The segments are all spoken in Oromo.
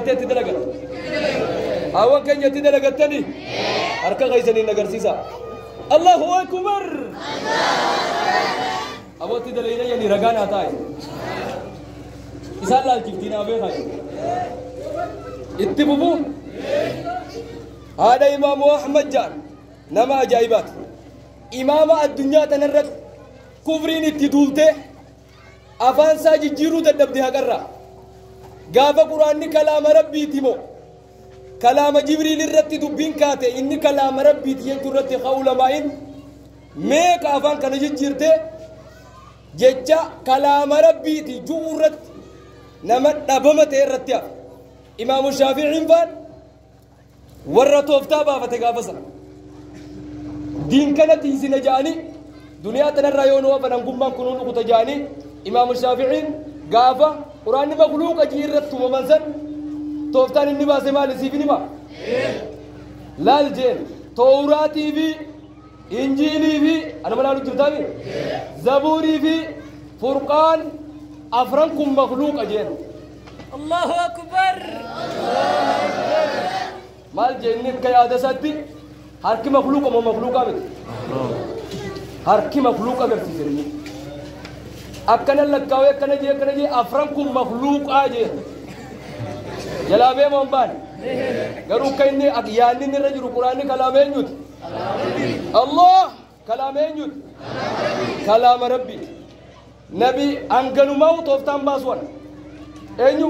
Gartee itti dalagatte. Haawwan keenya itti dalagattanii harka keessaniin agarsiisa. Allahu akbar! Abootti dalayna yani ragaa naa taa'e. Isaan laalchiftii naa beekaa. Itti fufuu haadha Imaamu Ahmad jaan nama ajaa'ibaati. Imaama addunyaa tanarratti kufriin itti duultee afaan isaa jijjiiruu dadhabde haqarraa. Gaafa quraanni kalaama rabbiiti moo kalaama Jibriil irratti dubbiin kaate inni kalaama rabbiiti jechuu irratti ulamaa'in meeqa afaan kana jijjiirtee jecha kalaama rabbiiti ju'uu irratti nama dhabama ta'e irratti hafe. Imaamu Shaafi'iin faan warra tooftaa baafate gaafa sana. Diin kana tiisina ja'anii duniyaa tanarraa yoo nu hafan hangummaan kunuu dhukuta ja'anii Imaamu Shaafi'iin gaafa quraanni makluuqa jii irratti tumaman san tooftaan inni baase maali siif hima? Laal jeen Tawraatii fi Injiilii fi anuma laalu jirtaami? Zabuurii fi Furqaan afran kun makluuqa jeen. Allahu Akbar. Maal jee inni akka yaada isaatti harki makluuqa moo makluuqaa miti? Harki makluuqa agarsiise inni. Akkana lakkaawee akkana jee akkana jee afran kun makluuqaa jee. Jalaa beemoo hin baane. Garuu akka inni yaadni inni irra jiru quraanni kalaama eenyuti? Allah kalaama eenyuti? Kalaama rabbiiti. Nabi hanganumaa tooftaan baasuwan. Eenyu?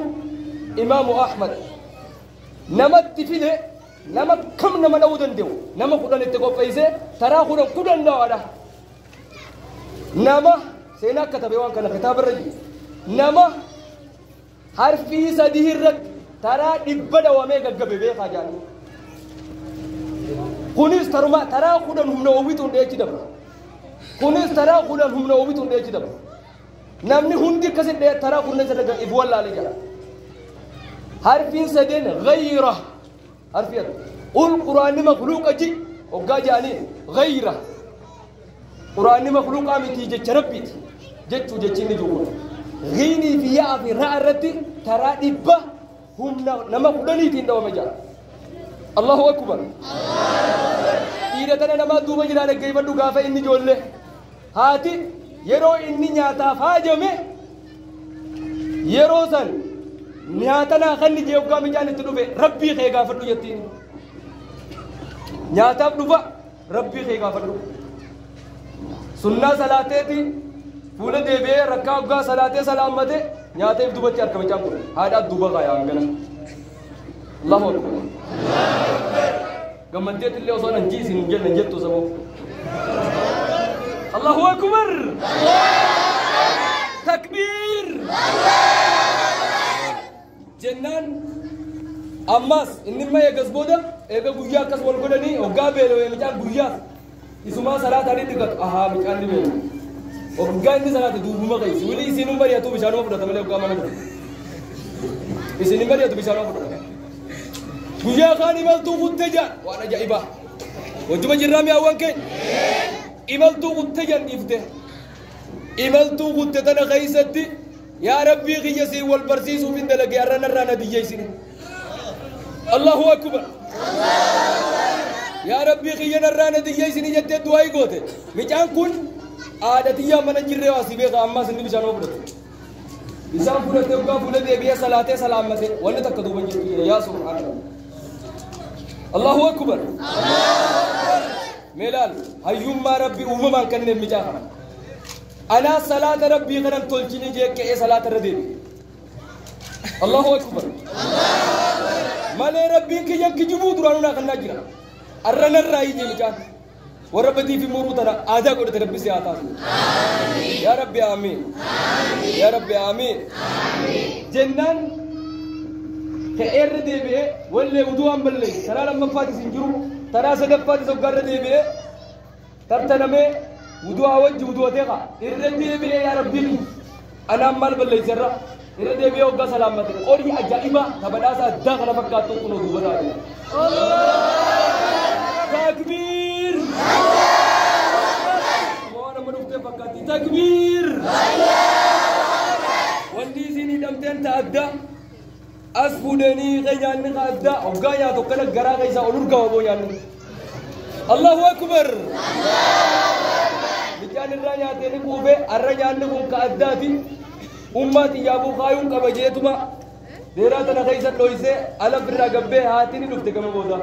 Imaamu Ahmad. Namatti fide nama kam nama dha'uu danda'u nama 10 itti qopheessee taraa 10 10 dhawaadha. Nama seenaa akka taphee waan kana kitaaba irra jiru. Nama harfii 3 irratti taraa 100 dhawamee gaggabe beekaa jaanii. Kunis taruma taraa 10 humna oowwituun dheechi dabra. Kunis taraa 10 humna oowwituun dheechi dabra. Namni hundi akkasin dhee taraa 10 isa daga if wallaalee jira. Harfiin 3 ghayra harfiyat ul quraanni makhluuqa ji hoggaa jaanii ghayra quraanni makhluuqaa miti jecha rabbiiti jechuu jechi inni jiru kun. Ghiinii fi yaa fi ra'a irratti taraa 100 humna nama 10tiin dhawame jira. Allahu akbar. Dhiira tana namaa duuba jiraa dhaggeeffadhu gaafa inni ijoollee haati yeroo inni nyaataaf haajame yeroo san nyaata naa kanni jee hoggaa mijaan itti dhufe rabbii kee gaafadhu jettiin. Nyaataaf dhufa rabbii kee gaafadhu. Sunnaa salaateeti fuula deebi'ee rakkaa hoggaa salaatee salaammate nyaateef duubatti harka micaan kun haadhaaf duuba kaayaa hangana. Allahu akbar. Gammaddeetti illee osoo nan jiisin hin jenne jettu saboo. Allahu akbar. Takbiir. Jennaan ammas inni imma eegas booda eega guyyaa akkas wal godhanii hoggaa beelawee micaan guyyaa isumaa salaataa ni dhiqatu ahaa micaan ni beela. Hoggaa inni salaate duubuma keessa wili isiin hin bari'atu bishaanuma fudhata malee hoggaa mana dhufu. Isin hin bari'atu bishaanuma fudhata. Guyyaa kaan imaltuu kutte jaan waan ajaa'ibaa. Wajjuma jirraa mi'aawwan keenya. Imaltuu kutte jaan dhiifte. Imaltuu kutte tana keessatti yaa rabbii kiyya siin wal barsiisuuf hin dalage har'a narraa na diyyeessine. Allahu akbar. Yaa rabbii kiyya narraa na diyyeessine jettee du'aa goote. Micaan kun aada xiyyaa mana jirree waa si beeka ammaas inni bishaan fudhate. Bishaan fudhatee hoggaa fuula deebi'ee salaatee salaammate wanni takka duuba jirtu jira yaa subhaanallah. Allahu akbar. Mee laal hayyummaa rabbii uumamaan kanneen micaa kana. Anaa salaata rabbii kanan tolchini jee ka'ee salaata irra deebi'e. Allahu akbar. Malee rabbiin kiyyan kijibuu duraanuu naa kannaa jira. Arra narraa ijee micaan. Warra badii fi muruu tana aadaa godhate rabbi si haa taasisu. Yaa rabbi amiin. Yaa rabbi amiin. Jennaan ka'ee irra deebi'ee wallee uduu waan balleessu taraa lammaffaatis hin jiru taraa sadaffaatis hoggaa irra deebi'ee tartanamee wudu'aa wajji wudu'atee kaa irra deebi'ee yaa rabbii anaan maal balleesse irra irra deebi'ee hoggaa salaammate qorii ajaa'ibaa ta badhaasa addaa kana fakkaattu kunoo duuba taate. Takbiir! Waan amma dhuftee fakkaatti takbiir! Wanti isin hidhamteen ta addaa As fuudhanii nyaanni addaa hoggaa nyaatu akkana garaa keessaa ol urgaama boo nyaanni. Allahu akbar. Bichaan irraa nyaatee ni quufee har'a nyaanni kun ka addaati. Ummaa xiyyaabuu kaayuun qaba jeetuma deeraa tana keessa dhoysee ala birraa gabbee haati ni dhufte gama booda.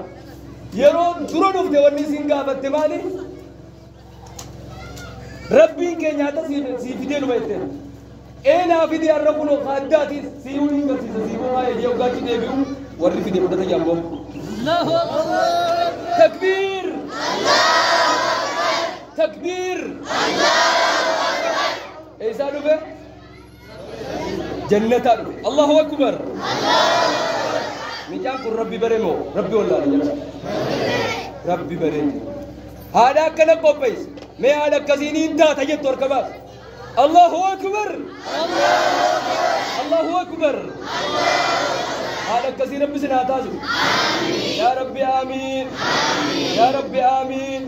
Yeroo dura dhufte wanni isin gaafatte maali? Rabbiin kee nyaata sii fidee numa jetteen. Eenaa fide har'a kun ka addaati siiyuu hin garsiisa siifuu kaayee jee hoggaatti deebi'u warri fide fudhata jamboo. Allahu Akbar. Takbiir! Takbiir! Eessaa dhufe? Jannataa dhufe. Allahu akbar! Mucaan kun Rabbi bare moo Rabbi wallaala jedha. Rabbi bare. Haadha akkana qopheesse. Mee haadha akkasiin hin taata jettu harka baas. Allahu akbar! Allahu akbar! Haadha akkasii Rabbi sin haa taasisu. Yaa Rabbi amiin. Yaa Rabbi amiin.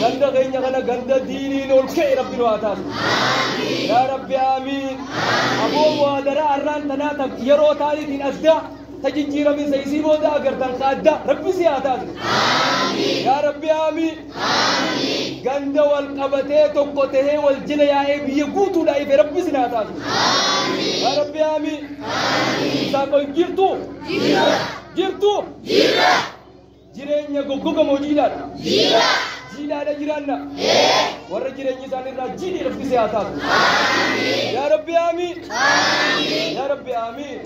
Ganda keenya kana ganda diiniin ol ka'e Rabbi nu haa taasisu. Yaa Rabbi amiin. Aboo muhaadaraa har'aan tanaa ta yeroo taaniitiin addaa ta jijjiiraminsa isii booda agartan ka addaa Rabbi si haa taasisu. Yaa Rabbi amiin. Ganda wal qabatee tokko tahee wal jala yaa'ee biyya guutuudhaa ife Rabbi sin haa taasisu. Yaa Rabbi amiin. Isaaqoon jirtu? Jirtu? Jireenya goggogamoo jiidhaadha. Jiidhaadha jiraanna. Warra jireenyi isaanii irraa jiidhee Rabbi si haa taasisu. Yaa Rabbi amiin. Yaa Rabbi amiin.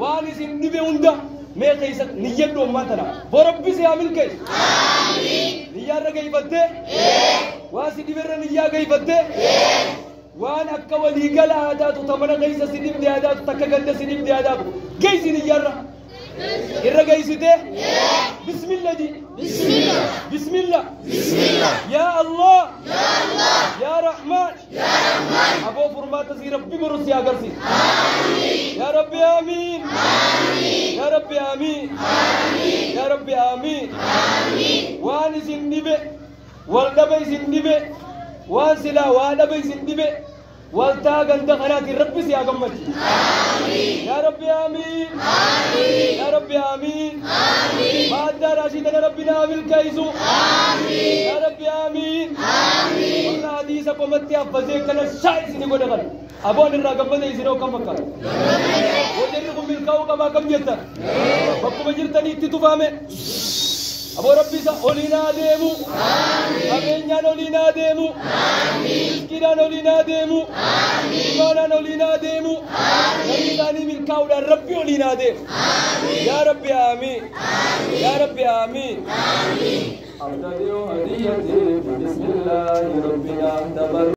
Waan isin dhibe hunda mee keessa niyyadhu ammaan tana. Boo Rabbi si haa milkeessu. Niyyaarra gayfattee waan si dhiberra niyyaa gayfattee waan akka waliigala haa taatu ta mana keessa si dhibde haa taatu takka ganda si dhibde haa taatu geessi niyyaarra. Irra geessitee bismillah ji. Bismillah. Yaa Allah. Yaa Rahmaan. Aboo furmaata si Rabbi boru si agarsiisa. Yaa Rabbi amiin. Yaa Rabbi amiin. Yaa Rabbi amiin. Waan isin dhibe wal dhaba isin dhibe waan silaa waa dhaba isin dhibe waltaa ganda kanaatiin Rabbi si haa gammachiisu. Yaa Rabbi amiin. Yaa Rabbi amiin. Maaddaa raashii tana Rabbi naa milkeessu. Yaa Rabbi amiin. Warra hadiisa qomatti affasee kana shaa isini godha kana. Aboon irraa gammada isinoo kam fakkaata? Hojarri kun milkaa'uu qabaa kam jettan? Bakkuma jirtanii itti tufaame. Aboo Rabbi isa oliin haa deemu. Qabeenyaan oliin haa deemu. Miskiinaan oliin haa deemu. Imaanaan oliin haa deemu. Namni isaanii milkaa'uudhaan Rabbi oliin haa deemu. Yaa Rabbi amiin. Yaa Rabbi amiin. أبتدئ هديتي بسم الله ربنا تبارك.